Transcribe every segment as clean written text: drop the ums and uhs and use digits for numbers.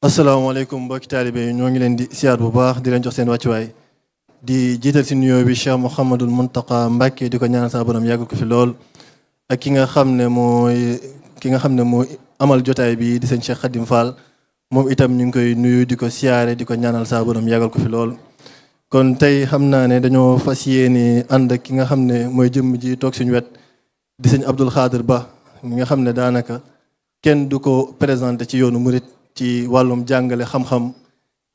asalaamaaleykum mbokki taalibe yi ñoo ngi leen di siyaar bu baax di leen jox seen wàccuwaay di jiital si nuyoo bi Cheikh Mouhamadul Mountakha Mbacké di ko ñaanal sa borom yàggal ko fi lool ak ki nga xam ne mooy amal jotaay bi di seen Cheikh Khadim Fall moom itam ñu ngi koy nuyu di ko siyaare di ko ñaanal sa borom yàggal ko fi lool. kon tey xam naa ne dañoo fas yéene ànd ak ki nga xam ne mooy jëmm ji toog suñu wet di sëñ Abdoul Khadir Ba mi nga xam ne daanaka kenn du ko présenté ci yoonu murit ci wàllum jàngale xam-xam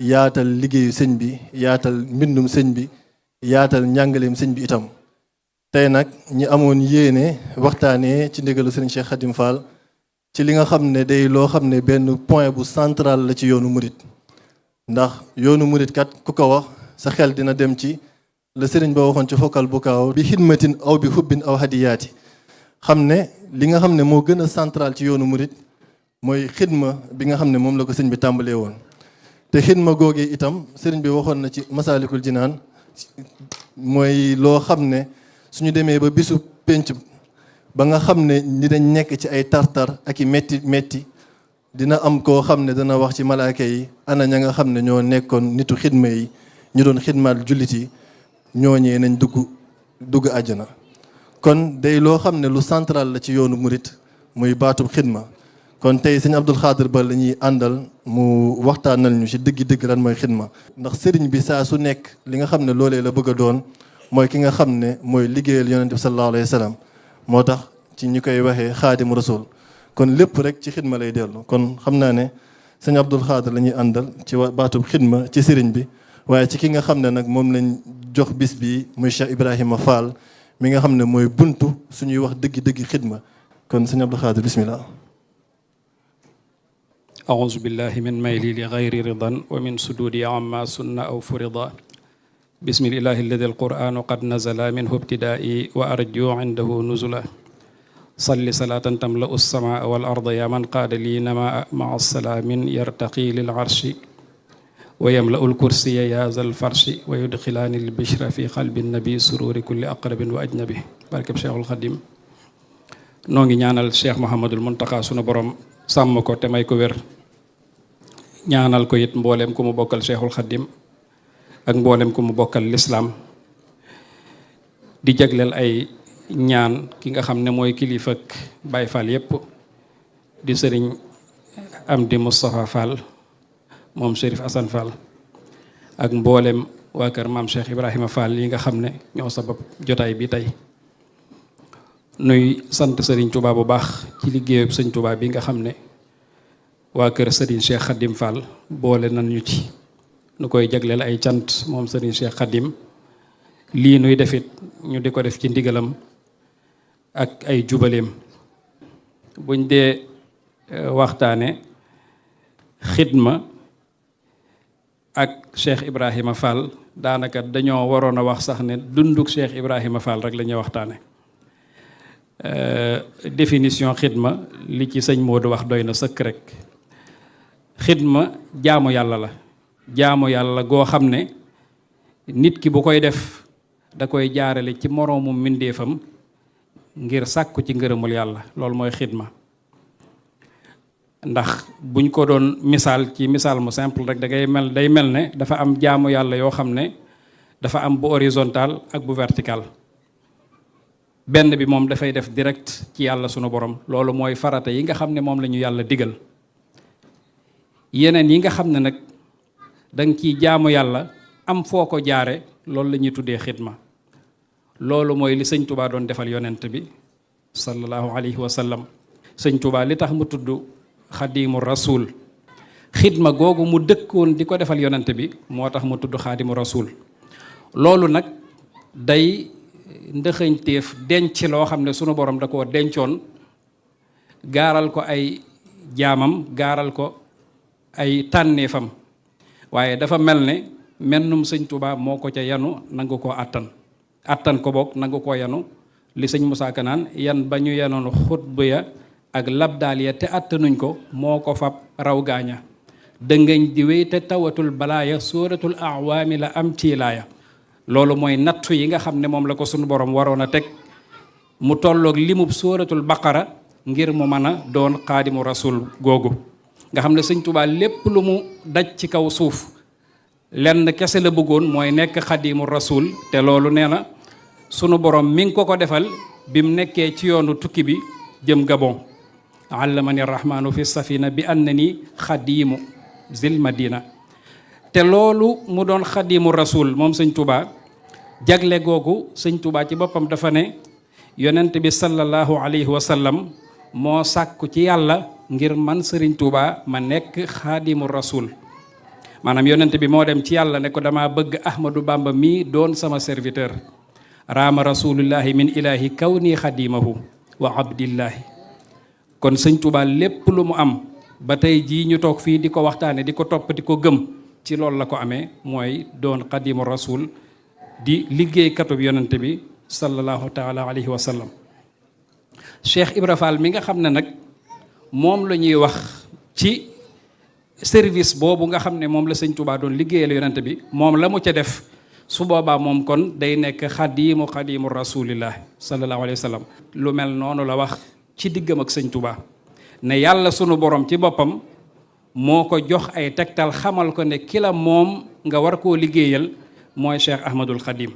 yaatal liggéeyu sëñ bi yaatal mbindum sëñ bi yaatal njàngaleem sëñ bi itam tey nag ñi amoon yéene waxtaanee ci ndigalu sëriñ Cheikh Khadim Fall ci li nga xam ne day loo xam ne benn point bu central la ci yoonu murit ndax yoonu murit kat ku ko wax sa xel dina dem ci la sëriñ ba waxoon ci fokkal bu kaaw bi xidmatin aw bi xubbin aw hadiyaati xam ne li nga xam ne moo gën a central ci yoonu murit mooy xidma bi nga xam ne moom la ko sëñ bi tàmbalee woon te xidma googee itam sëriñ bi waxoon na ci masaalikul jinaan mooy loo xam ne suñu demee ba bisu penc ba nga xam ne ni dañ nekk ci ay tartar ak i metti dina am koo xam ne dana wax ci malaaka yi ana ña nga xam ne ñoo nekkoon nitu xidma yi ñu doon xidmaal jullit yi ñooñee nañ dugg àjjana kon day loo xam ne lu central la ci yoonu murit muy baatub xidma kon tey sëñ Abdoul Khadir Ba la ñuy àndal mu waxtaanal ñu ci dëgg lan mooy xidma ndax sëriñ bi saa su nekk li nga xam ne loolee la bëgg a doon mooy ki nga xam ne mooy liggéeyal yonent bi sallallahu alayhi wa sallam moo tax ci ñi koy waxee xaadimu rasul kon lépp rek ci xidma lay dellu kon xam naa ne sëñ Abdoul Khadir la ñuy àndal ci baatub xidma ci sëriñ bi waaye ci ki nga xam ne nag moom lañ jox bis bi muy Cheikh Ibrahima Fall mi nga xam ne mooy buntu suñuy wax dëgg xidma kon sëñ Abdoul Khadir bismillah. أعوذ بالله من ميلي لغير رضا ومن سدودي عما سن أو فرضا بسم الله الذي القرآن قد نزل منه ابتدائي وأرجو عنده نزلا صل صلاة تملأ السماء والأرض يا من قاد لي نما مع السلام يرتقي للعرش ويملأ الكرسي يا ذا الفرش ويدخلان البشر في قلب النبي سرور كل أقرب وأجنبي بارك الشيخ الخديم نونغي ñaanal Cheikh Mouhamadul Mountakha sunu borom sàmm ko te may ko wér ñaanal ko it mbooleem ku mu bokkal Cheikhul Khadim ak mbooleem ku mu bokkal lislaam di jagleel ay ñaan ki nga xam ne mooy kilifa ak Baye Fall yépp di sëriñ Amdi Moustapha Fall moom Chérif Assane Fall ak mbooleem waa kër maam Cheikh Ibrahima Fall yi nga xam ne ñoo sabab jotaay bi tey nuy sant sëriñ Touba bu baax ci liggéeyub sëñ Touba bi nga xam ne waa kër sëriñ Cheikh Khadim Fall boole nan ñu ci nu koy jagleel ay cant moom sëriñ Cheikh Khadim lii nuy defit ñu di ko def ci ndigalam ak ay jubaleem buñ dee waxtaane xidma ak Cheikh Ibrahima Fall daanaka dañoo waroon a wax sax ne dunduk Cheikh Ibrahima Fall rek la ñuy waxtaane définition xidma li ci sëñ Modou wax doy na sëkk rek xidma jaamu yàlla goo xam ne nit ki bu koy def da koy jaarale ci moroomu mbindeefam ngir sàkku ci ngërëmul yàlla loolu mooy xidma ndax buñ ko doon misaal ci misaal mu simple rek day mel ne dafa am jaamu yàlla yoo xam ne dafa am bu horizontal ak bu vertical benn bi moom dafay def direct ci yàlla sunu borom loolu mooy farata yi nga xam ne moom la ñu yàlla digal yeneen yi nga xam ne nag danga ciy jaamu yàlla am foo ko jaare loolu la ñuy tuddee xidma loolu mooy li sëñ Touba doon defal yonent bi sallallahu alayhi wa sallam sëñ Touba li tax mu tudd xadimu rasul xidma googu mu dëkkoon di ko defal yonent bi moo tax mu tudd xadimu rasul loolu nag day ndëxëñteef denc loo xam ne sunu borom da koo dencoon gaaral ko ay jaamam gaaral ko ay tànneefam waaye dafa mel ne mennum sëñ Touba moo ko ca yanu nangu koo attan ko boog nangu koo yanu li sëñ Moussa Ka naan yan ba ñu yanoon xutba ya ak labdaal ya te attanuñ ko moo ko fab raw gaaña dëngañ di wéy te tawatul balaaya sóoratul awaami la am ci laaya loolu mooy nattu yi nga xam ne moom la ko sunu borom waroon a teg mu tolloog limub sóoratul baqara ngir mu mën a doon xaadimu rasul googu nga xam ne sëñ Tuubaa lépp lu mu daj ci kaw suuf lenn kese la bëggoon mooy nekk xadimu rasul, te loolu nee na sunu borom mi ngi ko defal bi mu nekkee ci yoonu tukki bi jëm Gabon. allamani rahmanu fi safina bi annani xadimu zil madina. te loolu mu doon xadimu rasul moom sëñ Tuubaa jagle googu sëñ Tuubaa ci boppam dafa ne yonent bi sallallahu alayhi wa sallam moo sàkku ci yàlla ngir man sëriñ Tuubaa ma nekk xadimu rasul. maanaam yonent bi moo dem ci yàlla ne ko dama bëgg Ahmadou Bamba mii doon sama serviteur. raama rasulullahi min ilahi kawni xadimahu wa abdillahi. kon sëñ Tuubaa lépp lu mu am ba tey jii ñu toog fii di ko waxtaane di ko topp di ko gëm ci loolu la ko amee, mooy doon xadimu rasul di liggéeykatub yonent bi sallallahu taala alayhi wa sallam. Cheikh Ibra Fall mi nga xam ne nag moom la ñuy wax ci service boobu nga xam ne moom la sëñ Tuubaa doon liggéeyal yonent bi, moom la mu ca def su boobaa moom kon day nekk xadimu rasulillah sallallahu alayhi wa sallam. lu mel noonu la wax ci diggam ak sëñ Tuubaa ne yàlla sunu borom ci boppam moo ko jox ay tegtal xamal ko ne ki la moom nga war koo liggéeyal mooy Cheikh Ahmadul Xadim.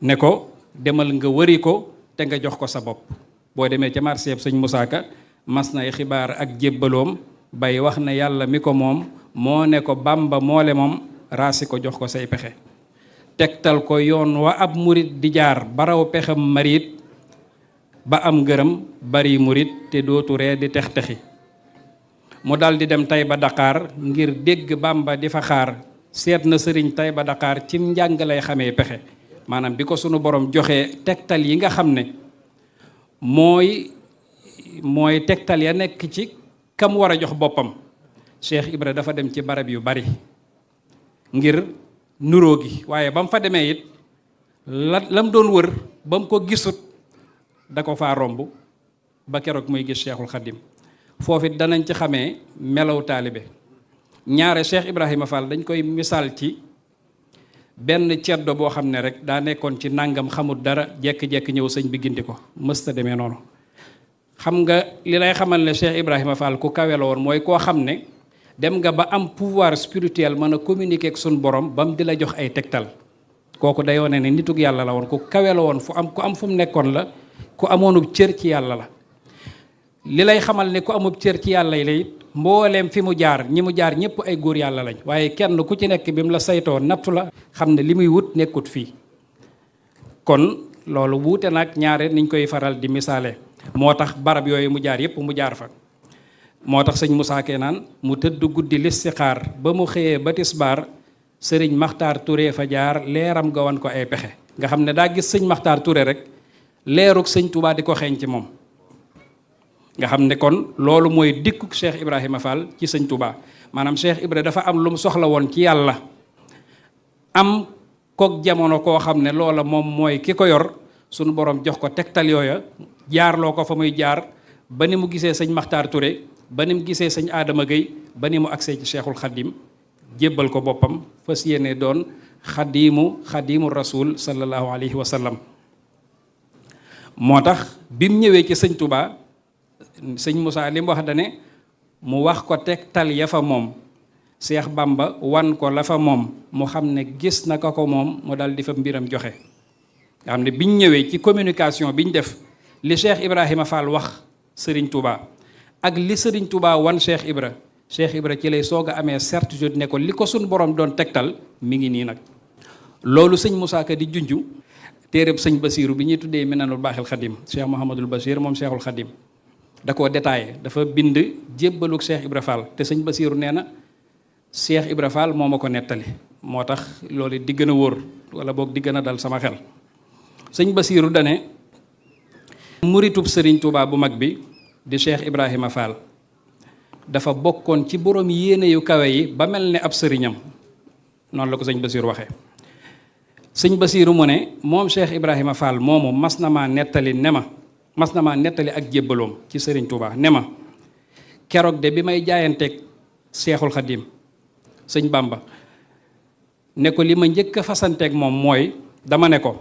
ne ko demal nga wëri ko te nga jox ko sa bopp. boo demee ca marché sëñ Moussa Ka mas nay xibaar ak jébbaloom bay wax ne yàlla mi ko moom moo ne ko Bàmba moole moom raasi ko jox ko say pexe. tegtal ko yoon wa ab murit di jaar baraw pexam marit ba am ngërëm bari murit te dootu ree di tex-texi. mu dal di dem Tayba Dakar ngir dégg Bàmba di fa xaar, seet na sëriñ Tayba Dakar cim njàng lay xamee pexe. maanaam bi ko sunu borom joxee tegtal yi nga xam ne mooy tegtal ya nekk ci kam war a jox boppam. Cheikh Ibra dafa dem ci barab yu bari ngir nuroo gi, waaye ba mu fa demee it lam doon wër ba mu ko gisut da ko faa romb ba keroog muy gis Cheikhul Khadim. foofu it danañ ci xamee melaw taalibe. ñaare Cheikh Ibrahima Fall dañ koy misaal ci benn ceddo boo xam ne rek daa nekkoon ci nangam xamul dara jekki-jekki ñëw sëñ bi gindi ko, mësta demee noonu. xam nga li lay xamal ne Cheikh Ibrahima Fall ku kawe la woon mooy koo xam ne dem nga ba am pouvoir spirituel mën a communiquer ak suñu borom ba mu di la jox ay tegtal. kooku day wone ne nitug yàlla la woon, ku kawe la woon, ku am fu mu nekkoon la, ku amoonub cër ci yàlla la. li lay xamal ne ku amub cër ci yàlla yi lay mbooleem fi mu jaar ñi mu jaar ñëpp ay góor yàlla lañ, waaye kenn ku ci nekk bi mu la saytoo nattu la xam ne li muy wut nekkut fii. kon loolu wuute nag ñaare niñ koy faral di misaale. moo tax barab yooyu mu jaar yëpp mu jaar fa. moo tax sëñ Moussa Ke naan mu tëdd guddi listixaar ba mu xëyee ba tisbaar sëriñ Maxtaar Touré fa jaar leeram ga wan ko ay pexe. nga xam ne daa gis sëñ Maxtaar Touré rek leeruk sëñ Touba di ko xeeñ ci moom. nga xam ne kon loolu mooy dikkuk Cheikh Ibrahima Fall ci sëñ Touba. maanaam Cheikh Ibra dafa am lu mu soxla woon ci yàlla, am kook jamono koo xam ne loola moom mooy ki ko yor, sunu borom jox ko tegtal yooya jaarloo ko fa muy jaar ba ni mu gisee sëñ Maxtaar Touré, ba ni mu gisee sëñ Adama Gueye, ba ni mu agsee ci Cheikhul Khadim jébbal ko boppam fas yéene doon xadimu rasul sallallahu alayhi wa sallam. moo tax bi mu ñëwee ci sëñ Touba sëñ Moussa li mu wax dane mu wax ko tegtal ya fa moom, Cheikh Bamba wan ko la fa moom, mu xam ne gis na ko moom, mu dal di fa mbiram joxe. nga xam ne biñ ñëwee ci communication biñ def li Cheikh Ibrahima Fall wax Serigne Touba ak li Serigne Touba wan Cheikh Ibra ci lay soog a amee certitude ne ko li ko suñ borom doon tegtal mi ngi nii nag. loolu sëñ Moussa Ka di junju téereb sëñ Basiiru bi ñuy tuddee Minanul Baaxil Xadim, Cheikh Mouhamadul Bachir moom Cheikhul Khadim da koo détaillé, dafa bind jébbaluk Cheikh Ibra Fall. te sëñ Basiiru nee na Cheikh Ibra Fall moo ma ko nettali, moo tax loolu di gën a wóor wala boog di gën a dal sama xel. sëñ Basiiru dane muritub Serigne Touba bu mag bi di Cheikh Ibrahima Fall dafa bokkoon ci borom yéene yu kawe yi ba mel ne ab sëriñam. noonu la ko sëñ Basiiru waxee. sëñ Basiiru mu ne moom Cheikh Ibrahima Fall moomu mas na maa nettali ak jébbaloom ci Serigne Touba ne ma keroog de bi may jaayanteeg Cheikhul Khadim sëñ Bamba ne ko li ma njëkk a fasanteeg moom mooy dama ne ko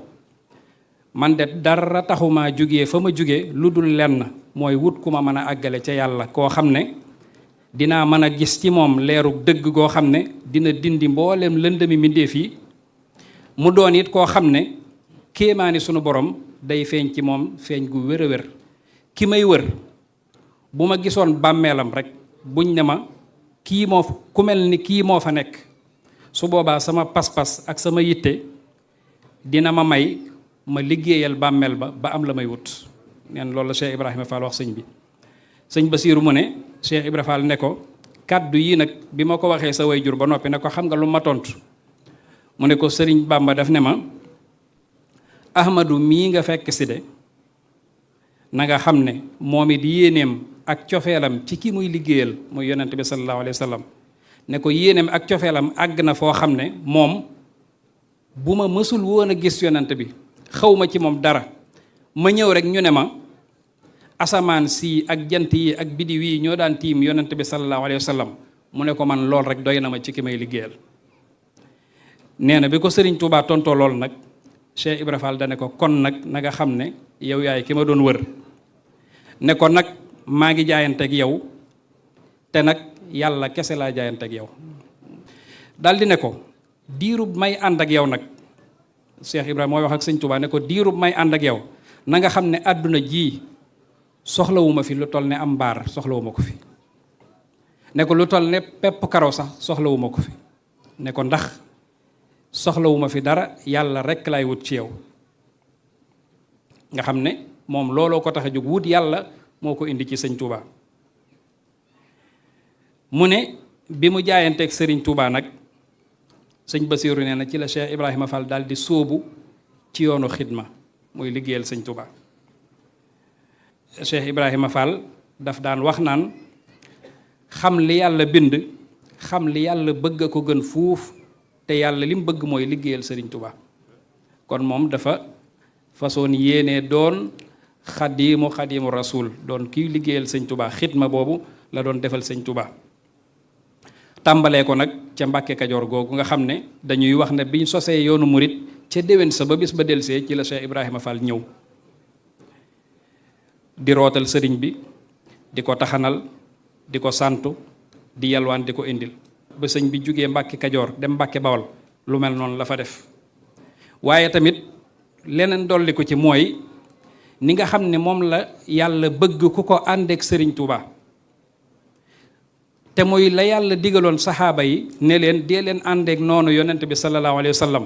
man de dara taxumaa jógee fa ma jóge lu dul lenn mooy wut ku ma mën a àggale ca yàlla koo xam ne dinaa mën a gis ci moom leeru dëgg goo xam ne dina dindi mboolem lëndëmi mbindéef yi mu doon it koo xam ne kéemaani sunu borom day feeñ ci moom feeñ gu wér a wér. ki may wër bu ma gisoon bàmmeelam rek buñ ne ma kii moo ku mel ni kii moo fa nekk su boobaa sama pas-pas ak sama yitte dina ma may ma liggéeyal bàmmeel ba am la may wut. neen loolu la Cheikh Ibrahima Fall wax sëñ bi. sëñ Basiiru mu ne Cheikh Ibrahima Fall ne ko kàddu yii nag bi ma ko waxee sa way jur ba noppi ne ko xam nga lu ma tontu mu ne ko sëriñ Bàmba daf ne ma Ahmadu mii nga fekk si de na nga xam ne moom it yéeneem ak cofeelam ci ki muy liggéeyal muy yonent bi sallallahu alayhi wa sallam ne ko yéeneem ak cofeelam àgg na foo xam ne moom bu ma mësul woon a gis yonent bi xaw ma ci moom dara ma ñëw rek ñu ne ma asamaan si ak jant yi ak bidiw yi ñoo daan tiim yonent bi sallallahu alayhi wa sallam mu ne ko man lool rek doy na ma ci ki may liggéeyal. nee na bi ko Sëriñ Tuubaa tontoo lool nag Cheikh Ibra Fall da ne ko kon nag na nga xam ne yow yaay ki ma doon wër ne ko nag maa ngi jaayanteeg yow te nag yàlla kese laa jaayanteeg yow. daldi ne ko diirub may ànd ak yow nag Cheikh Ibra mooy wax ak Sëriñ Tuubaa ne ko diirub may ànd ak yow na nga xam ne àdduna ji soxlawuma fi lu toll ne am mbaar soxlawuma ko fi ne ko lu toll ne pepp karaw sax soxlawuma ko fi ne ko ndax soxlawuma fi dara yàlla rekk laay wut ci yow. nga xam ne moom looloo ko tax a jóg wut yàlla moo ko indi ci sëñ Touba. mu ne bi mu jaayanteeg sëriñ Touba nag sëñ Basiiru nee na ci la Cheikh Ibrahima Fall daal di sóobu ci yoonu xidma muy liggéeyal sëñ Touba. Cheikh Ibrahima Fall daf daan wax naan xam li yàlla bind xam li yàlla bëgg a ko gën fuuf te yàlla li mu bëgg mooy liggéeyal sëriñ Touba. kon moom dafa façon yéene doon xadiimu rasul doon kii liggéeyal sëñ Touba xidma boobu la doon defal sëñ Touba. tàmbalee ko nag ca Mbàkke Kajoor googu nga xam ne dañuy wax ne biñ sosee yoonu murit ca déwén sa ba bis ba delsee ci la Cheikh Ibrahima Fall ñëw di rootal sëriñ bi di ko taxanal di ko santu di yalwaan di ko indil ba sëñ bi jógee Mbàkke Kajoor dem Mbàkke Bawol lu mel noonu la fa def. waaye tamit leneen dolli ko ci mooy ni nga xam ne moom la yàlla bëgg ku ko àndeek sëriñ Touba te mooy la yàlla digaloon saxaaba yi ne leen dee leen àndeek noonu yonent bi sallallahu alayhi wa sallam.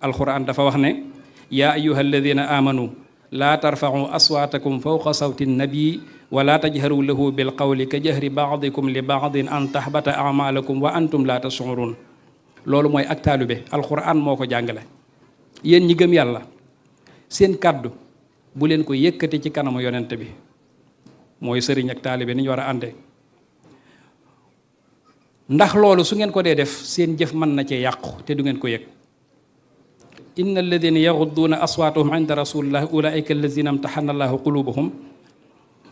alquran dafa wax ne yaa ayyuha alladina amanu laa tarfa'u aswaatakum fawqa sawti nabii wala tajharu lahu bil qawli ka jahri ba'dikum li ba'din an tahbata a'maalakum wa antum laa tash'urun. loolu mooy ak taalibe alquran moo ko jàngale. yéen ñi gëm yàlla seen kàddu bu leen ko yëkkati ci kanamu yonent bi mooy sëriñ ak taalibe ni ñu war a àndee. ndax loolu su ngeen ko dee def seen jëf mën na cee yàqu te du ngeen ko yëg. inna alladina yaxudduuna aswaatahum inda rasulillahi ulaika alladina amtaxana allahu qulubuhum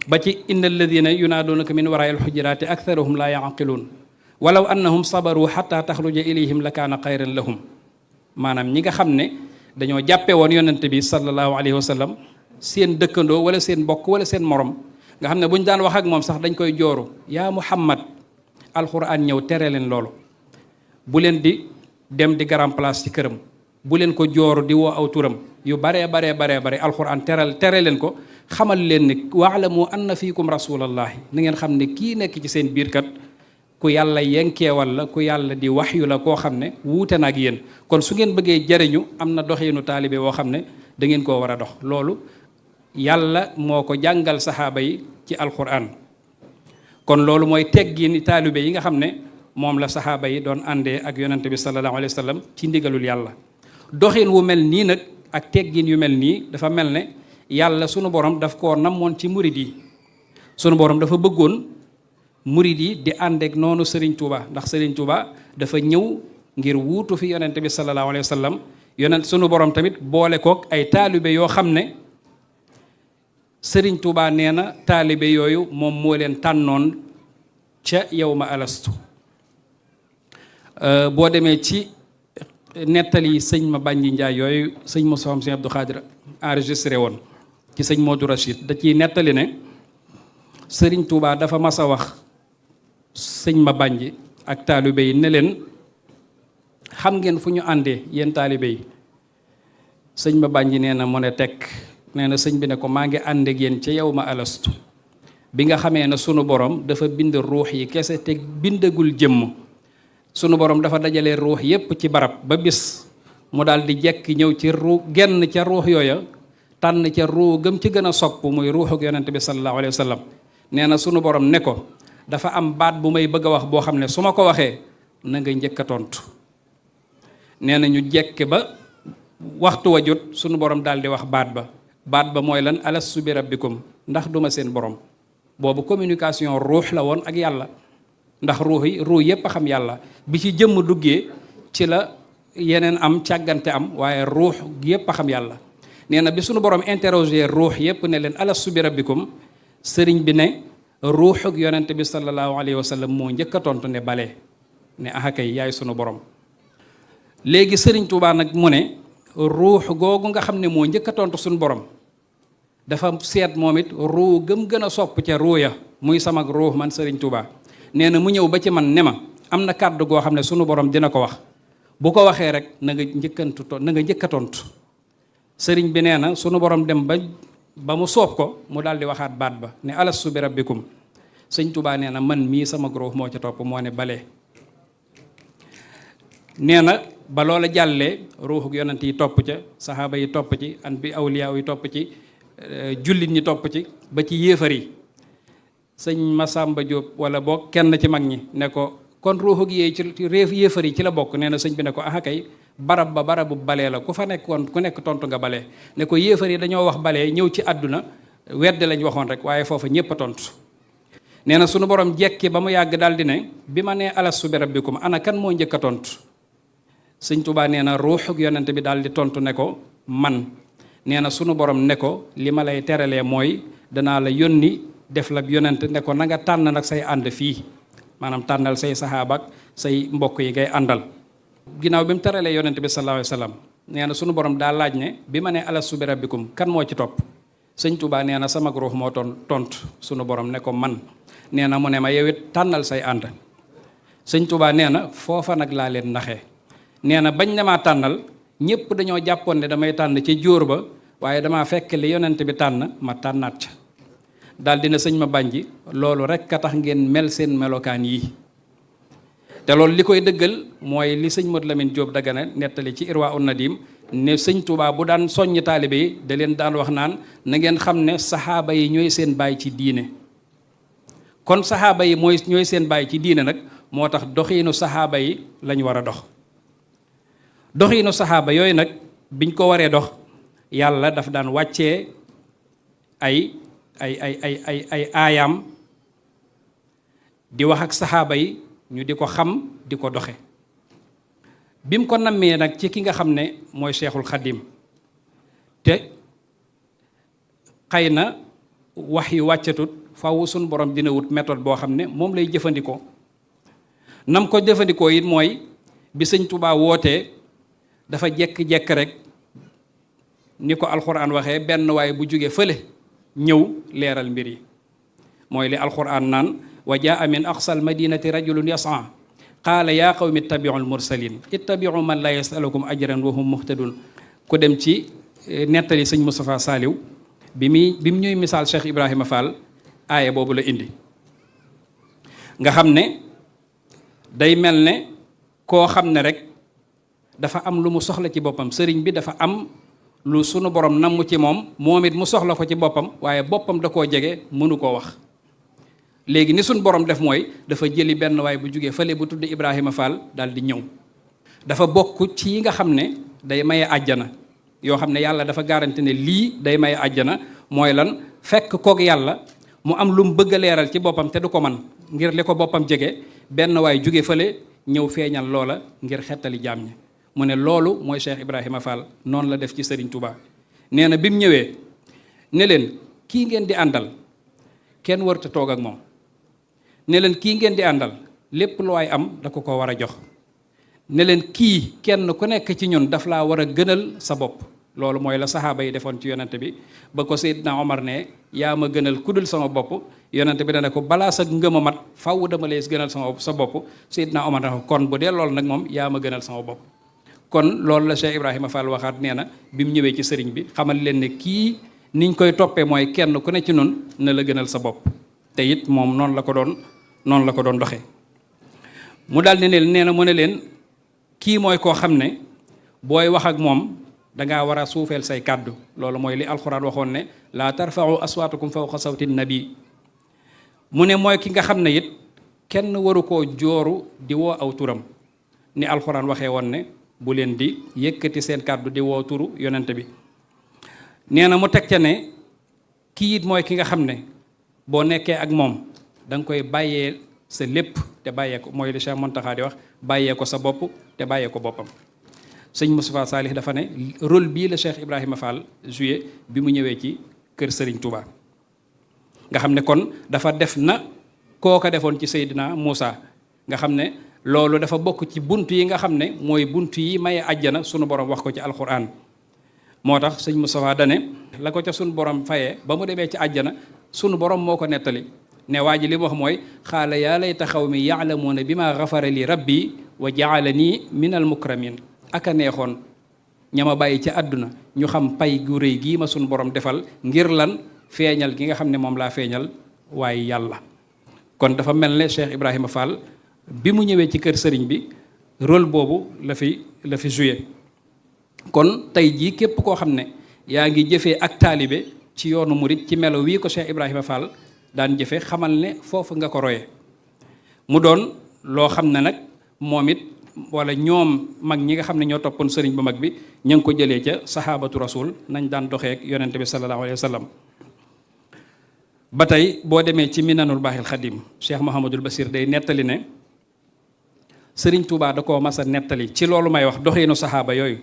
ba ci inna alladina yunaaduunaka min waraai alxujuraati aktharuhum laa yaqiluun walaw annahum sabaru xata taxruja ilayhim la kaana xayran lahum. maanaam ñi nga xam ne dañoo jàppe woon yonente bi sallallahu alayhi wa sallam seen dëkkandoo wala seen mbokk wala seen morom nga xam ne bu ñu daan wax ak moom sax dañ koy jooru yaa Muhammad. alxuraan ñëw tere leen loolu bu leen di dem di garam place ci këram bu leen ko jooru di woo aw turam yu baree alxuraan tere leen ko xamal leen ni waalamu anna fiikum rasulallahi na ngeen xam ne kii nekk ci seen biir kat ku yàlla yenkeewal la ku yàlla di waxyu la koo xam ne wuute na ak yéen. kon su ngeen bëggee jariñu am na doxinu taalibe boo xam ne da ngeen koo war a dox loolu yàlla moo ko jàngal saxaaba yi ci alxuraan. kon loolu mooy teggini taalibe yi nga xam ne moom la saxaaba yi doon àndee ak yonente bi sallallahu alayhi wa sallam ci ndigalul yàlla. doxin wu mel nii nag ak teggin yu mel nii dafa mel ne yàlla sunu borom daf koo namoon ci murid yi. sunu borom dafa bëggoon murid yi di àndeek noonu Serigne Touba ndax Serigne Touba dafa ñëw ngir wuutu fi yonente bi sallallahu alayhi wa sallam yonent sunu borom tamit boole kook ay taalibe yoo xam ne Sëriñ Touba nee na taalibe yooyu moom moo leen tànnoon ca yawma alastu boo demee ci nettali sëñ ma bànji njaay yooyu sëñ Moussa sëñ Abdou Khadir enregistré woon ci sëñ Modou Rachid da ciy nettali ne sëriñ Touba dafa mas a wax sëñ ma bànji ak taalibe yi ne leen xam ngeen fu ñu àndee yéen taalibe yi. sëñ ma bànji nee na mu ne tekk nee na sëñ bi ne ko maa ngi ànd ak yéen ca yow ma alastu bi nga xamee ne sunu borom dafa bind ruux yi kese te bindagul jëmm sunu borom dafa dajale ruux yépp ci barab ba bis mu daal di jekki ñëw ci ruux genn ca ruux yooya tànn ca ruux gëm ci gën a sopp muy ruuxuk yonent bi sallallahu alayhi wa sallam nee na sunu borom ne ko dafa am baat bu may bëgg a wax boo xam ne su ma ko waxee na nga njëkk a tontu nee na ñu jekki ba waxtu wa jot sunu borom daal di wax baat ba mooy lan alastu bi rabbikum ndax duma seen borom boobu communication ruux la woon ak yàlla ndax ruux yépp a xam yàlla bi ci jëmm duggee ci la yeneen am càggante am waaye ruux yépp a xam yàlla nee na bi sunu borom interroger ruux yépp ne leen alastu bi rabbikum sëriñ bi ne ruuxuk yonent bi sallallahu alayhi wa sallam moo njëkk a tontu ne bale ne axakay yaay sunu borom léegi sëriñ Tuubaa nag mu ne ruux googu nga xam ne moo njëkk a tontu suñu borom dafa seet moom it ruu gëm gën a sopp ca ruu ya muy sama ruux man Serigne Touba nee na mu ñëw ba ci man ne ma am na kàddu goo xam ne sunu borom dina ko wax bu ko waxee rek na nga njëkk a tontu sëriñ bi nee na sunu borom dem ba mu soob ko mu daal di waxaat baat ba ne alastu bi rabbikum sëñ Touba nee na man mii sama ruux moo ca topp moo ne bale nee na ba loola jàllee ruuxuk yonent yi topp ca saxaaba yi topp ci an bi awliyaa yi topp ci jullit ñi topp ci ba ci yéefar yi sëñ Masamba Diop wala boog kenn ci mag ñi ne ko kon ruuxuk yee ci yéefar yi ci la bokk nee na sëñ bi ne ko aha kay barab ba barabu balee la ku fa nekkoon ku nekk tontu nga balee ne ko yéefar yi dañoo wax balee ñëw ci àdduna wedde lañ waxoon rek waaye foofa ñépp a tontu nee na sunu borom jekki ba mu yàgg daal di ne bi ma nee alastu bi rabbikum ana kan moo njëkk a tontu sëñ Tuubaa nee na ruuxuk yonent bi daal di tontu ne ko man nee na sunu borom ne ko li ma lay teralee mooy danaa la yónni def la yonent ne ko na nga tànn nag say ànd fii maanaam tànnal say saxaaba ak say mbokk yi ngay àndal. ginnaaw bi mu teralee yonent bi sallallahu alayhi wa sallam nee na sunu borom daa laaj ne bi ma nee alastu bi rabbikum kan moo ci topp sëñ Tuubaa nee na sama ruux moo tontu sunu borom ne ko man nee na mu ne ma yow it tànnal say ànd sëñ Tuubaa nee na foofa nag laa leen naxee. nee na bañ na maa tànnal ñëpp dañoo jàppoon ne damay tànn ca jóor ba waaye damaa fekk li yonent bi tànn ma tànnaat ca daal dina sëñ ma bànji loolu rek a tax ngeen mel seen melokaan yi te loolu li koy dëggal mooy li sëñ Modou Lamine Diop Dagana nettali ci Irwa un Nadim ne sëñ Touba bu daan soññ taalibe yi da leen daan wax naan na ngeen xam ne saxaaba yi ñooy seen baay ci diine kon saxaaba yi ñooy seen baay ci diine nag moo tax doxiinu saxaaba yi lañ war a dox doxiinu saxaaba yooyu nag biñ ko waree dox yàlla daf daan wàccee ay aayaam di wax ak saxaaba yi ñu di ko xam di ko doxe bi mu ko nammee nag ci ki nga xam ne mooy Cheikhul Khadim te xëy na wax yu wàccatut faw suñ borom dina wut méthode boo xam ne moom lay jëfandikoo nam ko jëfandikoo it mooy bi sëñ Touba wootee dafa jekk-jekk rek ni ko alxuraan waxee benn waaye bu jóge fële ñëw leeral mbir yi mooy li alxuraan naan wa jaa min aqsal madinati rajulun yas'a qaala yaa qawmi ittabi'u al-mursalin ittabi'u man la yasalukum ajran wa hum muhtadun ku dem ci nettali sëñ Moustapha Saliw bi mu ñuy misaal Cheikh Ibrahima Fall aaya boobu la indi nga xam ne day mel ne koo xam ne rek dafa am lu mu soxla ci boppam sëriñ bi dafa am lu sunu borom namm ci moom it mu soxla ko ci boppam waaye boppam da koo jege mënu koo wax léegi ni sunu borom def mooy dafa jëli benn waay bu jógee fële bu tudd Ibrahima Fall daal di ñëw dafa bokk ci yi nga xam ne day maye àjjana yoo xam ne yàlla dafa garanti ne lii day maye àjjana mooy lan fekk koog yàlla mu am lu mu bëgg a leeral ci boppam te du ko man ngir li ko boppam jege benn waay jóge fële ñëw feeñal loola ngir xettali jaam ñi mu ne loolu mooy Cheikh Ibrahima Fall noonu la def ci Serigne Touba nee na bi mu ñëwee ne leen kii ngeen di àndal kenn warta toog ak moom ne leen kii ngeen di àndal lépp lu waay am da ko war a jox ne leen kii kenn ku nekk ci ñun daf laa war a gënal sa bopp. loolu mooy la saxaaba yi defoon ci yonante bi ba ko Seydina Omar ne yaa ma gënal ku dul sama bopp, yonante bi dana ko balaa sa ngëm a mat faw dama lay gënal sa bopp. Seydina Omar ne ko kon bu dee loolu nag moom yaa ma gënal sama bopp. kon loolu la Cheikh Ibrahima Fall waxaat nee na bi mu ñëwee ci sëriñ bi xamal leen ne kii niñ koy toppee mooy kenn ku ne ci nun na la gënal sa bopp. te it moom noonu la ko doon doxee. mu daal ne leen nee na mu ne leen kii mooy koo xam ne booy wax ak moom dangaa war a suufeel say kàddu. loolu mooy li alxuraan waxoon ne laa tarfa'u aswaatakum fawqa sawti nabi. mu ne mooy ki nga xam ne it kenn waru koo jooru di woo aw turam ni alxuraan waxee woon ne bu leen di yëkkati seen kàddu di woo turu yonent bi. nee na mu teg ca ne kii it mooy ki nga xam ne boo nekkee ak moom da nga koy bàyyee sa lépp te bàyyee ko, mooy li Cheikh Mountakha di wax bàyyee ko sa bopp te bàyyee ko boppam. sëñ Moustapha Salih dafa ne rôle bii la Cheikh Ibrahima Fall joué bi mu ñëwee ci kër Serigne Touba. nga xam ne kon dafa def na kooka defoon ci Seydina Moussa nga xam ne loolu dafa bokk ci bunt yi nga xam ne mooy bunt yi maye àjjana sunu borom wax ko ci alquran. moo tax sëñ Moustapha dane la ko ca sunu borom fayee ba mu demee ci àjjana sunu borom moo ko nettali ne waa ji li mu wax mooy xaala yaa layta xawmi yaalamuuna bi ma gafara li rabbi wa jaalani min al mukramin. aka neexoon ñama bàyyi ci àdduna ñu xam pay gu rëy gii ma sunu borom defal ngir lan feeñal gi nga xam ne moom laa feeñal waaye yàlla. kon dafa mel ne Cheikh Ibrahima Fall bi mu ñëwee ci kër sëriñ bi rôle boobu la fi joué. kon tey jii képp koo xam ne yaa ngi jëfee ak taalibe ci yoonu murit ci melo wii ko Cheikh Ibrahima Fall daan jëfe xamal ne foofu nga ko royee. mu doon loo xam ne nag moom it wala ñoom mag ñi nga xam ne ñoo toppoon sëriñ bu mag bi ñu ngi ko jëlee ca sahabatu rasul nañ daan doxee ak yonente bi sallallahu alayhi wa sallam. ba tey boo demee ci minanul baaxil xadim Cheikh Mouhamadul Basir day nettali ne sëriñ Touba da koo mas a nettali ci loolu may wax doxiinu saxaaba yooyu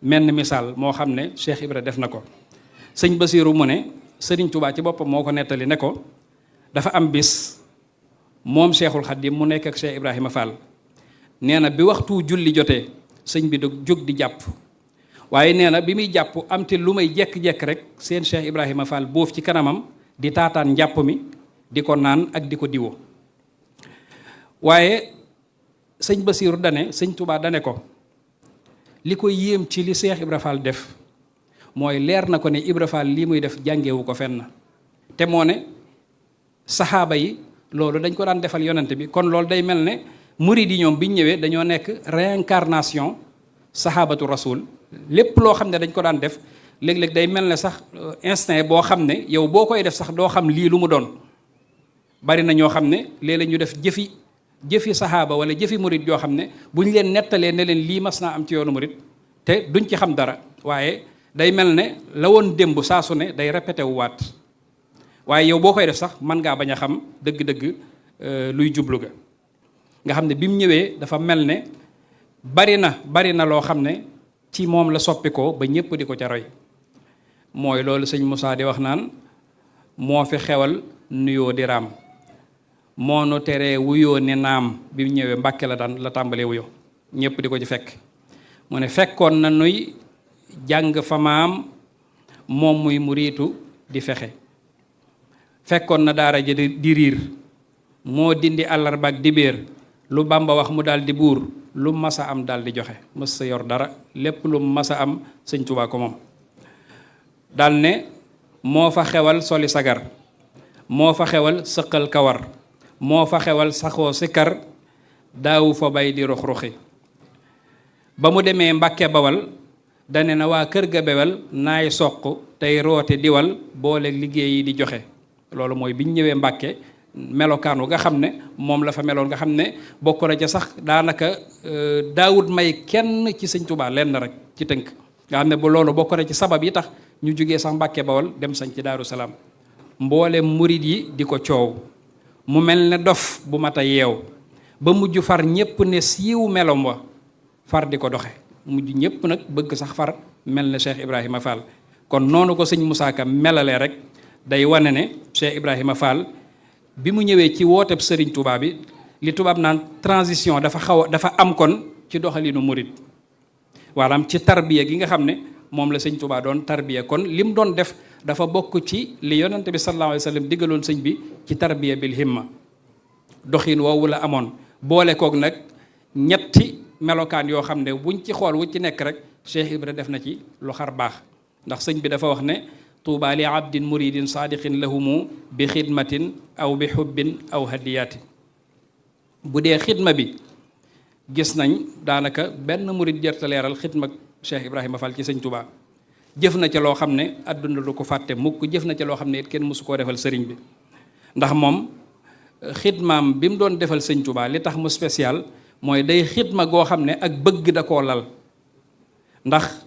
menn misaal moo xam ne Cheikh Ibra def na ko. sëñ Basiru mu ne sëriñ Touba ci boppam moo ko nettali ne ko dafa am bis moom Cheikhul Xadim mu nekk ak Cheikh Ibrahima Fall. nee na bi waxtu julli jotee sëñ bi da jóg di jàpp waaye nee na bi muy jàpp am te lu may jekk-jekk rek seen Cheikh Ibrahima Fall boof ci kanamam di taataan njàpp mi di ko naan ak di ko diwo. waaye sëñ Basiiru dane sëñ Touba dane ko li ko yéem ci li Cheikh Ibra Fall def mooy leer na ko ne Ibra Fall lii muy def jàngewu ko fenn te moo ne saxaaba yi loolu dañ ko daan defal yonent bi. kon loolu day mel ne murid yi ñoom biñ ñëwee dañoo nekk réincarnation sahabatu rasul. lépp loo xam ne dañ ko daan def léeg-léeg day mel ne sax instinct boo xam ne yow boo koy def sax doo xam lii lu mu doon. bari na ñoo xam ne léeg-léeg ñu def jëfi sahaaba wala jëfi murid yoo xam ne buñ leen nettalee ne leen lii mas naa am ci yoonu murid te duñ ci xam dara waaye day mel ne la woon démb saa su ne day répété wu waat waaye yow boo koy def sax mën ngaa bañ a xam dëgg-dëgg luy jublu ga. nga xam ne bi mu ñëwee dafa mel ne bari na loo xam ne ci moom la soppi ko ba ñëpp di ko ca roy. mooy loolu sëñ Moussa di wax naan moo fi xewal nuyoo di raam moo nu teree wuyoo ne naam. bi mu ñëwee Mbàkke la tàmbalee wuyoo ñëpp di ko ci fekk. mu ne fekkoon na nuy jàng fa maam moom muy muriitu di fexe fekkoon na daara ja di riir moo dindi àllarba ak dibéer lu Bàmba wax mu daal di buur lu masa am daal di joxe mës sa yor dara lépp lu masa am sëñ Tuubaa ko moom. daal ne moo fa xewal soli sagar moo fa xewal sëqal kawar moo fa xewal saxoo sikar daawu fa bay di rux-ruxi. ba mu demee Mbàkke Bawal dane na waa kër ga bewel naay soq tey roote diwal boole liggéey yi di joxe. loolu mooy biñ ñëwee Mbàkke melokaanu nga xam ne moom la fa meloon nga xam ne bokk na ca sax daanaka daawut may kenn ci sëñ Tuubaa lenn rek ci tënk nga xam ne bu loolu bokk na ci sabab yi tax ñu jógee sax Mbàkke Bawal dem sañ ci Daaru Salaam. mboole murit yi di ko coow mu mel ne dof bu mat a yeew ba mujj far ñépp ne siiw melom wa far di ko doxe mujj ñépp nag bëgg sax far mel ne Cheikh Ibrahima Fall. kon noonu ko sëñ Moussa Ka melalee rek day wane ne Cheikh Ibrahima Fall bi mu ñëwee ci wooteb Serigne Touba bi li tubaab naan transition dafa am kon ci doxalinu murit waaraam ci tarbiya gi nga xam ne moom la sëñ Tuubaa doon tarbiya kon lim doon def dafa bokk ci li yonante bi sallallahu alayhi wa sallam diggaloon sëñ bi ci tarbiya bil himma doxin woowu la amoon boole koog nag ñetti melokaan yoo xam ne buñ ci xool wu ci nekk rek Cheikh Ibra def na ci lu xar baax ndax sëñ bi dafa wax ne tuuba li abdin muridin saadiqin lahumu bi xidmatin aw bi xubbin aw hadiyatin bu dee xidma bi gis nañ daanaka benn murid jërta leeral xidma Cheikh Ibrahima Fall ci sëñ Touba jëf na ca loo xam ne àdduna du ko fàtte mukk jëf na ca loo xam ne it kenn mësu koo defal sëriñ bi ndax moom xidmaam bi mu doon defal sëñ Touba li tax mu spécial mooy day xidma goo xam ne ak bëgg da koo lal ndax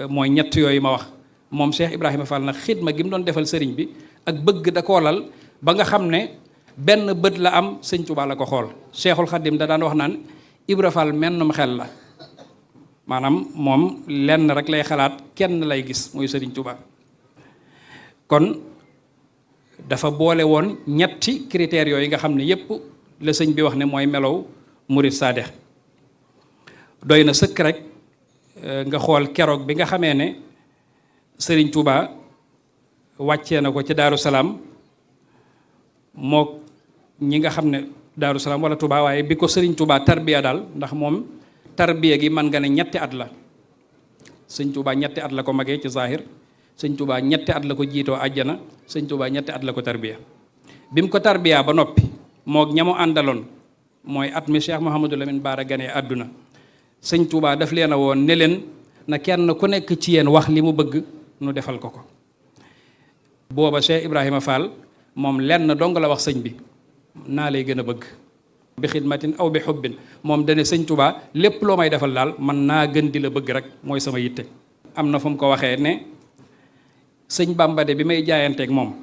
mooy ñett yooyu ma wax moom Cheikh Ibrahima Fall nag xidma gi mu doon defal sëriñ bi ak bëgg da koo lal ba nga xam ne benn bët la am sëñ Touba la ko xool Cheikhul Khadim da daan wax naan Ibra Fall mennum xel la maanaam moom lenn rek lay xalaat kenn lay gis muy sëriñ Touba kon dafa boole woon ñetti critères yooyu nga xam ne yépp la sëñ bi wax ne mooy melow murid saadix doy na sëkk rek nga xool keroog bi nga xamee ne sëriñ Touba wàccee na ko ci Daaru Salaam moo ñi nga xam ne Daaru Salaam wala Touba waaye bi ko sëriñ Touba tarbiya daal ndax moom tarbiya gi man nga ne ñetti at la sëñ Touba ñetti at la ko magee ci zahir sëñ Touba ñetti at la ko jiitoo àjjana sëñ Touba ñetti at la ko tarbiya bi mu ko tarbiya ba noppi moog ñamu àndaloon mooy at mi Cheikh Mouhamadou Lamine Bara ganee àdduna sëñ Touba daf leen a woon ne leen na kenn ku nekk ci yéen wax li mu bëgg nu defal ko ko booba Cheikh Ibrahima Fall moom lenn dong la wax sëñ bi naa lay gën a bëgg bi xidmatin aw bi xubbin moom dane sëñ Touba lépp loo may defal daal man naa gën di la bëgg rek mooy sama yitte am na fu mu ko waxee ne sëñ Bamba de bi may jaayanteeg moom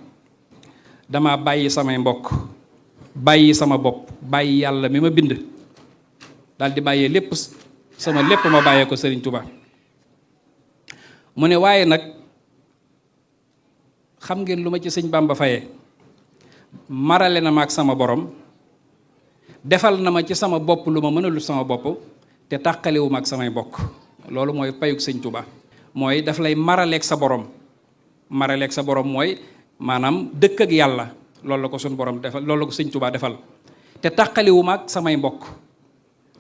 dama bàyyi samay mbokk bàyyi sama bopp bàyyi yàlla mi ma bind daal di bàyyee lépp sama lépp ma bàyyee ko sëriñ Touba mu ne waaye nag xam ngeen lu ma ci sëñ Bamba fayee marale na ma ak sama borom defal na ma ci sama bopp lu ma mënalul sama bopp te tàqaliwu ma ak samay mbokk loolu mooy payug sëñ Touba mooy daf lay maraleeg sa borom maraleeg sa borom mooy maanaam dëkk ak yàlla loolu la ko suñ borom defal loolu la ko sëñ Touba defal te tàqaliwu ma ak samay mbokk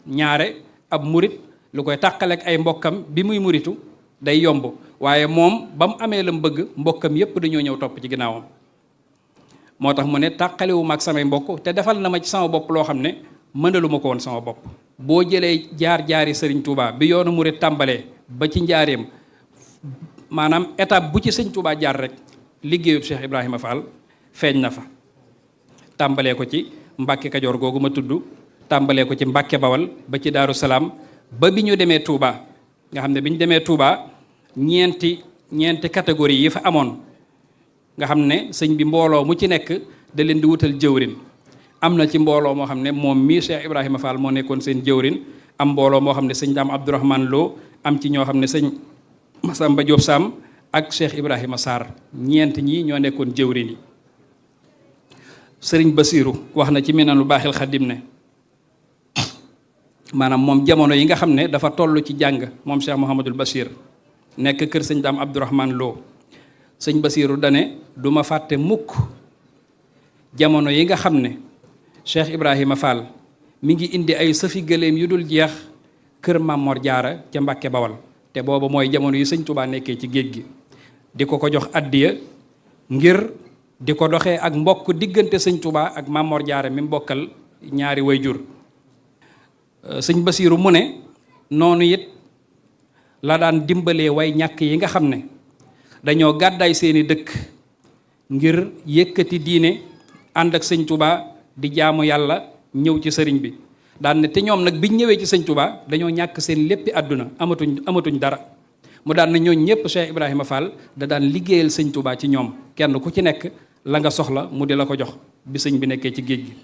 ñaare ab murit lu koy tàqaleeg ay mbokkam bi muy muritu day yomb waaye moom ba mu amee la mu bëgg mbokkam yépp dañoo ñëw topp ci ginnaawam moo tax mu ne tàqaliwu ma ak samay mbokk te defal na ma ci sama bopp loo xam ne mënaluma ko woon sama bopp boo jëlee jaar-jaari sëriñ Touba bi yoonu murit tàmbalee ba ci njaareem maanaam étape bu ci sëñ Touba jaar rek liggéeyub Cheikh Ibrahima Fall feeñ na fa tàmbalee ko ci Mbàkke Kajoor googu ma tudd tàmbalee ko ci Mbàkke Bawal ba ci Daaru Salaam ba bi ñu demee Touba nga xam ne bi ñu demee Touba ñeenti catégorie yi fa amoon nga xam ne sëñ bi mbooloo mu ci nekk da leen di wutal jëwrin am na ci mbooloo moo xam ne moom mii Cheikh Ibrahima Fall moo nekkoon seen jëwrin am mbooloo moo xam ne sëñ Daam Abdourahmane Lo am ci ñoo xam ne sëñ Masamba Diop Sam ak Cheikh Ibrahima Sarr ñeent ñii ñoo nekkoon jëwrin yi sëriñ Basiiru wax na ci Minanul Baaxil Xadim ne maanaam moom jamono yi nga xam ne dafa toll ci jàng moom Cheikh Mouhamadul Bachir nekk kër sëñ Daam Abdourahmane Lo sëñ Basiiru dane du ma fàtte mukk jamono yi nga xam ne Cheikh Ibrahima Fall mi ngi indi ay sëfi gëléem yu dul jeex kër Mamor Jaara ca Mbàkke Bawal te booba mooy jamono yi sëñ Touba nekkee ci géej gi di ko jox addiya ngir di ko doxee ak mbokk diggante sëñ Touba ak Mamor Jaara mi mbokkal ñaari wayjur sëñ Basiiru mu ne noonu it la daan dimbalee way ñàkk yi nga xam ne dañoo gàddaay seeni dëkk ngir yëkkati diine ànd ak sëñ Touba di jaamu yàlla ñëw ci sëriñ bi daan ne te ñoom nag biñ ñëwee ci sëñ Touba dañoo ñàkk seen léppi àdduna amatuñ dara mu daan ne ñooñ ñëpp Cheikh Ibrahima Fall da daan liggéeyal sëñ Touba ci ñoom kenn ku ci nekk la nga soxla mu di la ko jox bi sëñ bi nekkee ci géej gi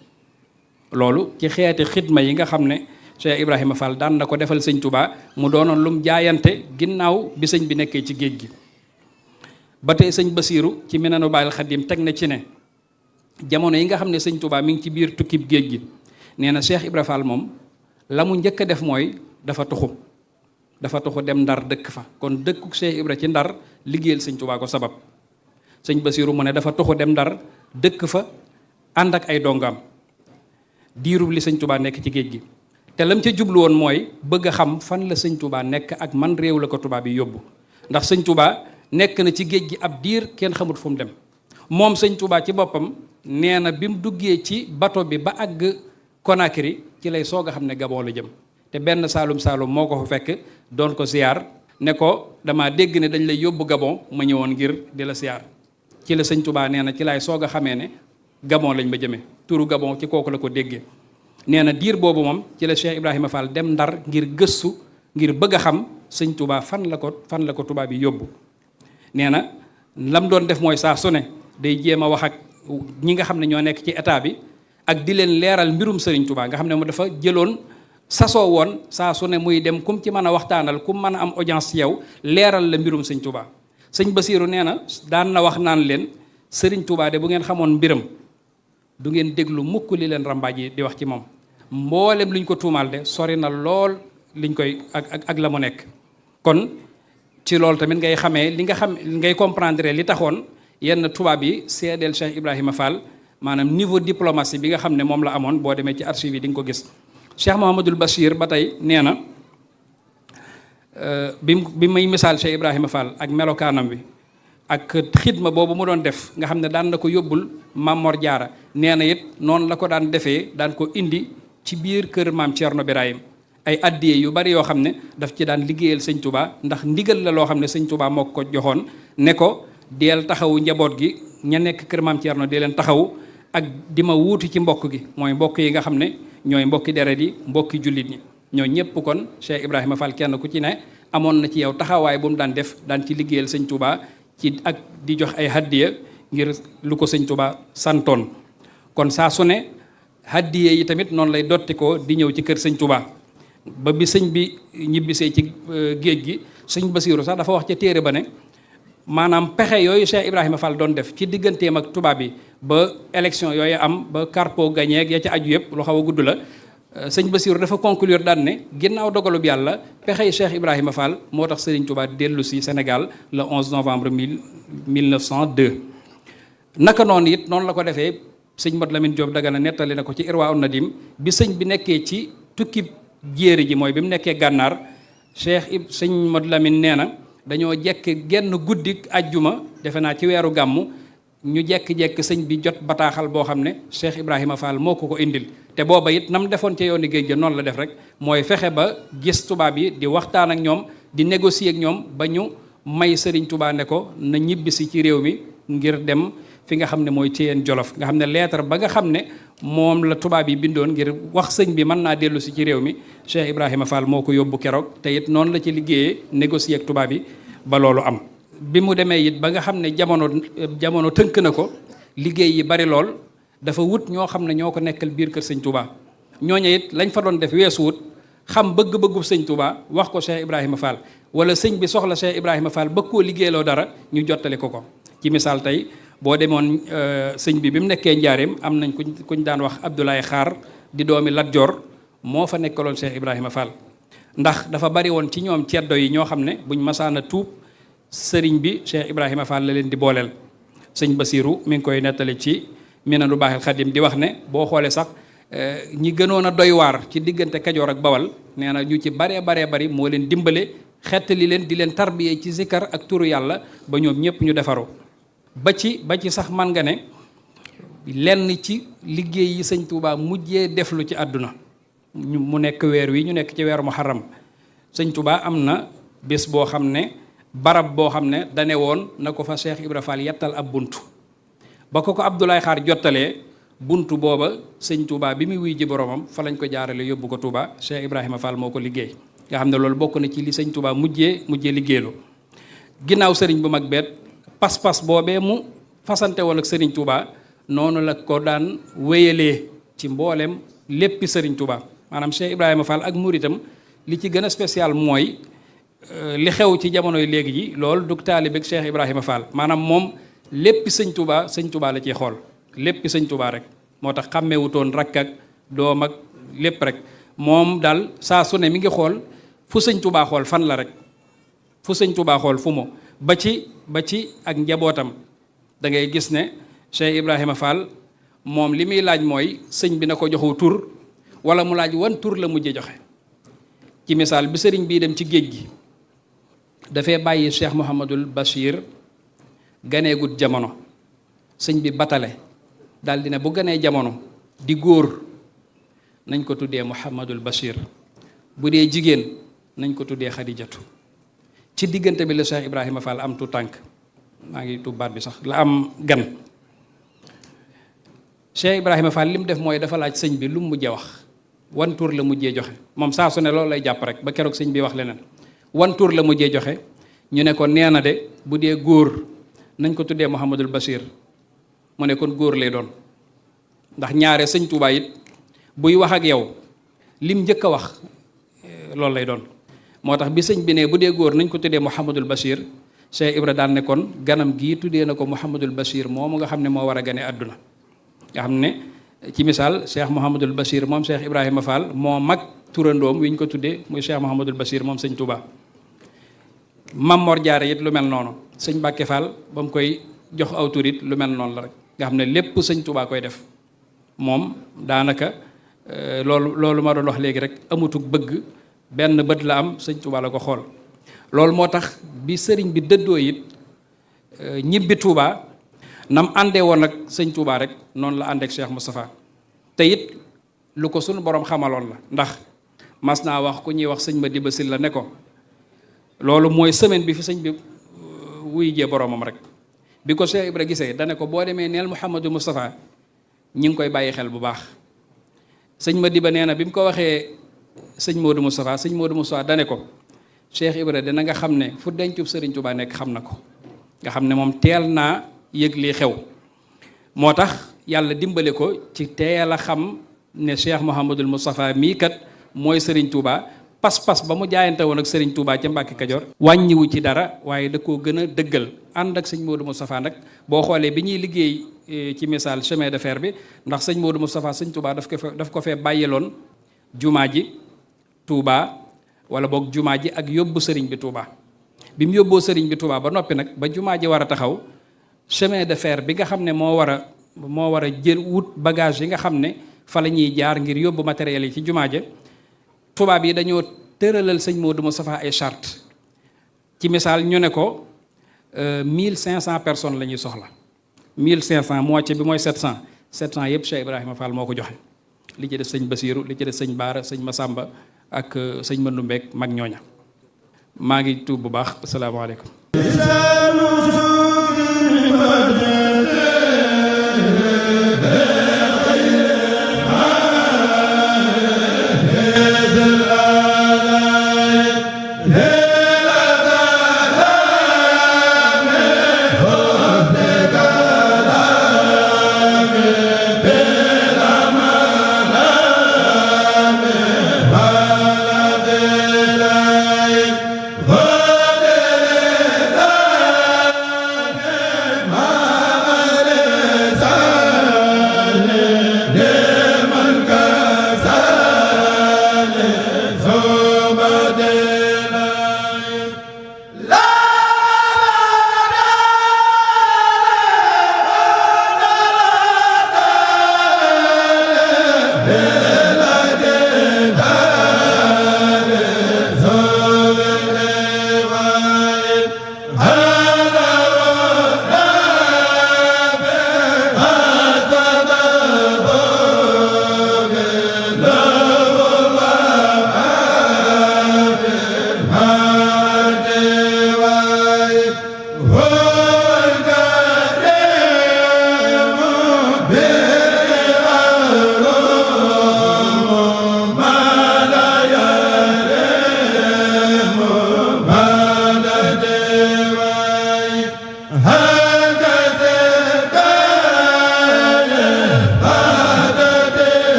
loolu ci xeeti xidma yi nga xam ne Cheikh Ibrahima Fall daan na ko defal sëñ Touba mu doonoon lum jaayante ginnaaw bi sëñ bi nekkee ci géej gi ba tey sëñ Basiiru ci Minanul Baaxil Xadim teg na ci ne jamono yi nga xam ne sëñ Touba mi ngi ci biir tukkib géej gi nee na Cheikh Ibrahima Fall moom la mu njëkk a def mooy dafa tuxu dem Ndar dëkk fa kon dëkku Cheikh Ibra ci Ndar liggéeyal sëñ Tuubaa ko sabab sëñ Basiiru mu ne dafa tuxu dem Ndar dëkk fa ànd ak ay dongaam diirub li sëñ Tuubaa nekk ci géej gi te lam ca jublu woon mooy bëgg a xam fan la sëñ Tuubaa nekk ak man réew la ko tubaab yi yóbbu ndax sëñ Tuubaa nekk na ci géej gi ab diir kenn xamut fu mu dem moom sëñ Tuubaa ci boppam nee na bi mu duggee ci bato bi ba àgg Conakry ci lay soog a xam ne Gabon la jëm te benn saalum moo ko fa fekk doon ko ziyaar ne ko dama dégg ne dañ lay yóbbu Gabon ma ñëwoon ngir di la ziyaar ci la sëñ Tuubaa nee na ci lay soog a xamee ne Gabon lañ ma jëmee turu Gabon ci kooku la ko déggee nee na diir boobu moom ci la Cheikh Ibrahima Fall dem Ndar ngir gëstu ngir bëgg a xam sëñ Tuubaa fan la ko tubaab yi yóbbu nee na lam doon def mooy saa su ne day jéem a wax ak ñi nga xam ne ñoo nekk ci état bi ak di leen leeral mbirum sëriñ Tuubaa nga xam ne mu dafa jëloon sasoo woon saa su ne muy dem kum ci mën a waxtaanal kum mën a am audience ci yow leeral la mbirum sëñ Tuubaa sëñ Basiiru nee na daan na wax naan leen sëriñ Tuubaa de bu ngeen xamoon mbiram du ngeen déglu mukk li leen rambaaj yi di wax ci moom mboolem liñ ko tuumaal de sori na lool liñ koy ak la mu nekk kon ci loolu tamit ngay xamee li nga xam ngay comprendre li taxoon yenn tubaab yi seedeel Cheikh Ibrahima Fall maanaam niveau diplomatie bi nga xam ne moom la amoon boo demee ci archive yi di nga ko gis Cheikh Mouhamadoul Bachir ba tey nee na bi may misaal Cheikh Ibrahima Fall ak melokaanam wi ak xidma boobu mu doon def nga xam ne daan na ko yóbbul Maam Mor Jaara nee na it noonu la ko daan defee daan ko indi ci biir kër maam Thierno Birahim ay addiye yu bari yoo xam ne daf ci daan liggéeyal sëñ Touba ndax ndigal la loo xam ne sëñ Touba moo ko joxoon ne ko deel taxawu njaboot gi ña nekk kër maam Thierno di leen taxawu ak di ma wuuti ci mbokk gi mooy mbokk yi nga xam ne ñooy mbokki deret yi mbokki jullit ñi ñoo ñëpp kon Cheikh Ibrahima Fall kenn ku ci ne amoon na ci yow taxawaay bu mu daan def daan ci liggéeyal sëñ Touba ci ak di jox ay haddiya ngir lu ko sëñ Touba santoon kon saa su ne haddiye yi tamit noonu lay dotti ko di ñëw ci kër sëñ Touba ba bi sëñ bi ñibbisee ci géej gi sëñ Basiiru sax dafa wax ca téere ba ne maanaam pexe yooyu Cheikh Ibrahima Fall doon def ci digganteem ak tubaab yi ba élection yooyu am ba Carpo gagné ya ca aju yëpp lu xaw a gudd la sëñ Basiiru dafa conclure daan ne ginnaaw dogalub yàlla pexey Cheikh Ibrahima Fall moo tax Serigne Touba dellu si Sénégal le 11 novembre 1902 naka noonu it noonu la ko defee sëñ Modou Lamine Diop Dagana nettali na ko ci Irwa un Nadim bi sëñ bi nekkee ci tukki jéeri ji mooy bi mu nekkee gànnaar sëñ Modou Lamine nee na dañoo jekk genn guddik ajjuma defe naa ci weeru gàmmu ñu jekk-jekk sëñ bi jot bataaxal boo xam ne Cheikh Ibrahima Fall moo ko indil te booba it nam defoon ca yoonu géej ga noonu la def rek mooy fexe ba gis tubaab yi di waxtaan ak ñoom di négocier ak ñoom ba ñu may Serigne Touba ne ko na ñibbisi ci réew mi ngir dem fi nga xam ne mooy Thièyène Jolof nga xam ne lettre ba nga xam ne moom la tubaab yi bindoon ngir wax sëñ bi mën naa dellu si ci réew mi Cheikh Ibrahima Fall moo ko yóbbu keroog te it noonu la ci liggéeyee négocier ak tubaab yi ba loolu am. bi mu demee it ba nga xam ne jamono tënk na ko liggéey yi bari lool dafa wut ñoo xam ne ñoo ko nekkal biir kër sëñ Touba ñooñu it lañ fa doon def weesu wut xam bëgg-bëggu sëñ Touba wax ko Cheikh Ibrahima Fall wala sëñ bi soxla Cheikh Ibrahima Fall bëgg koo liggéeyloo dara ñu jottali ko ci misaal tey. boo demoon sëñ bi mu nekkee njaareem am nañ kuñ daan wax Abdoulaye Xaar di doomi Lat Joor moo fa nekkaloon Cheikh Ibrahima Fall ndax dafa bari woon ci ñoom ceddo yi ñoo xam ne buñ masaana tuub sëriñ bi Cheikh Ibrahima Fall la leen di booleel sëñ Basiiru mi ngi koy nettali ci Minanu Baaxil Xadim di wax ne boo xoolee sax ñi gënoon a doy waar ci diggante Kajoor ak Bawal nee na ñu ci baree bari moo leen dimbale xettali leen di leen tarbiyee ci zikkar ak turu yàlla ba ñoom ñëpp ñu defaru ba ci sax man nga ne lenn ci liggéey yi sëñ Touba mujjee deflu ci àdduna mu nekk weer wi ñu nekk ci weeru Muharram sëñ Touba am na bés boo xam ne barab boo xam ne dane woon na ko fa Cheikh Ibra Fall yettal ab buntu ba ko Abdoulaye Xaar jottalee buntu booba sëñ Touba bi muy wuy ji boromam fa lañ ko jaarale yóbbu ko Touba Cheikh Ibrahima Fall moo ko liggéey nga xam ne loolu bokk na ci li sëñ Touba mujjee liggéeylu ginnaaw sëriñ bu mag beet pas-pas boobee mu fasante woon ak Serigne Touba noonu la ko daan wéyalee ci mboolem léppi Serigne Touba maanaam Cheikh Ibrahima Fall ak muritam li ci gën a spécial mooy li xew ci jamonoy léegi ji loolu du taalibe ak Cheikh Ibrahima Fall maanaam moom léppi sëñ Touba la ciy xool léppi sëñ Touba rek moo tax xàmmewutoon rakk ak doom ak lépp rek moom daal saa su ne mi ngi xool fu sëñ Tuubaa xool fan la rek, fu sëñ Tuubaa xool fu mu ba ci ak njabootam da ngay gis ne Cheikh Ibrahima Fall moom li muy laaj mooy sëñ bi na ko joxu tur wala mu laaj wan tur la mujje joxe. ci misaal bi sëriñ bii dem ci géej gi dafay bàyyi Cheikh Mouhamadul Bachir ganeegut jamono, sëñ bi batale daal di ne bu ganee jamono di góor nañ ko tuddee Mouhamadul Bachir, bu dee jigéen nañ ko tuddee Xadijatu. ci diggante bi la Cheikh Ibrahima Fall am tu tànk, maa ngi tuub baat bi sax, la am gan. Cheikh Ibrahima Fall li mu def mooy dafa laaj sëñ bi lu mu mujjee wax, wan tur la mujjee joxe. moom saa su ne loolu lay jàpp rek ba keroog sëñ bi wax leneen. wan tur la mujjee joxe, ñu ne ko nee na de bu dee góor nañ ko tuddee Mouhamadul Bachir, mu ne kon góor lay doon. ndax ñaare sëñ Tuubaa it buy wax ak yow lim njëkk a wax loolu lay doon. moo tax bi sëñ bi ne bu dee góor nañ ko tuddee Mouhamadul Bachir, Cheikh Ibra daan ne kon ganam gii tuddee na ko Mouhamadul Bachir moomu nga xam ne moo war a gane àdduna. nga xam ne ci misaal Cheikh Mouhamadul Bachir moom Cheikh Ibrahima Fall moo mag turandoom wi ñu ko tuddee muy Cheikh Mouhamadul Bachir moom sëñ Touba. Mam Mor Jaara it lu mel noonu, sëñ Mbàkke Fall ba mu koy jox aw tur it lu mel noonu la rek, nga xam ne lépp sëñ Touba koy def. moom daanaka loolu ma doon wax léegi rek amutug bëgg, benn bët la am, sëñ Touba la ko xool. loolu moo tax bi sëriñ bi dëddoo it ñibbi Touba nam àndee woon ak sëñ Touba rek noonu la àndeek Cheikh Moustapha. te it lu ko sunu borom xamaloon la, ndax mas naa wax ku ñuy wax sëñ Madiba Sylla ne ko loolu mooy semaine bi fi sëñ bi wuy jee boromam rek. bi ko Cheikh Ibra gisee dane ko boo demee neel Mouhamadou Moustapha ñi ngi koy bàyyi xel bu baax. sëñ Madiba nee na bi mu ko waxee sëñ Modou Moustapha dane ko Cheikh Ibra dina nga xam ne fu dencub sëriñ Touba nekk xam na ko, nga xam ne moom teel naa yëg lii xew. moo tax yàlla dimbale ko ci teel a xam ne Cheikh Mouhamadul Moustapha mii kat mooy sëriñ Touba. pas-pas ba mu jaayante woon ak sëriñ Touba ca Mbàkke Kajoor wàññiwu ci dara, waaye da koo gën a dëggal. ànd ak sëñ Modou Moustapha nag boo xoolee bi ñuy liggéey ci misaal chemin de fer bi, ndax sëñ Modou Moustapha sëñ Touba daf ko fee bàyyiloon jumaa ji Touba, wala boog jumaa ji ak yóbbu sëriñ bi Touba. bi mu yóbboo sëriñ bi Touba ba noppi nag ba jumaa ji war a taxaw, chemin de fer bi nga xam ne moo war a jël wut bagage yi nga xam ne fa la ñuy jaar ngir yóbbu matériel yi ci jumaa ja, tubaab yi dañoo tëralal sëñ Modou Moustapha ay charte. ci misaal ñu ne ko 1500 personnes la ñuy soxla, 1500 moitié bi mooy 700 yëpp Cheikh Ibrahima Fall moo ko joxe. li ci def sëñ Basiiru, li ci def sëñ Baara, sëñ Masamba ak sëñ Mëndu Mbeek mag ñooña. maa ngi tuub bu baax, asalaamaaleykum.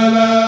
تعالى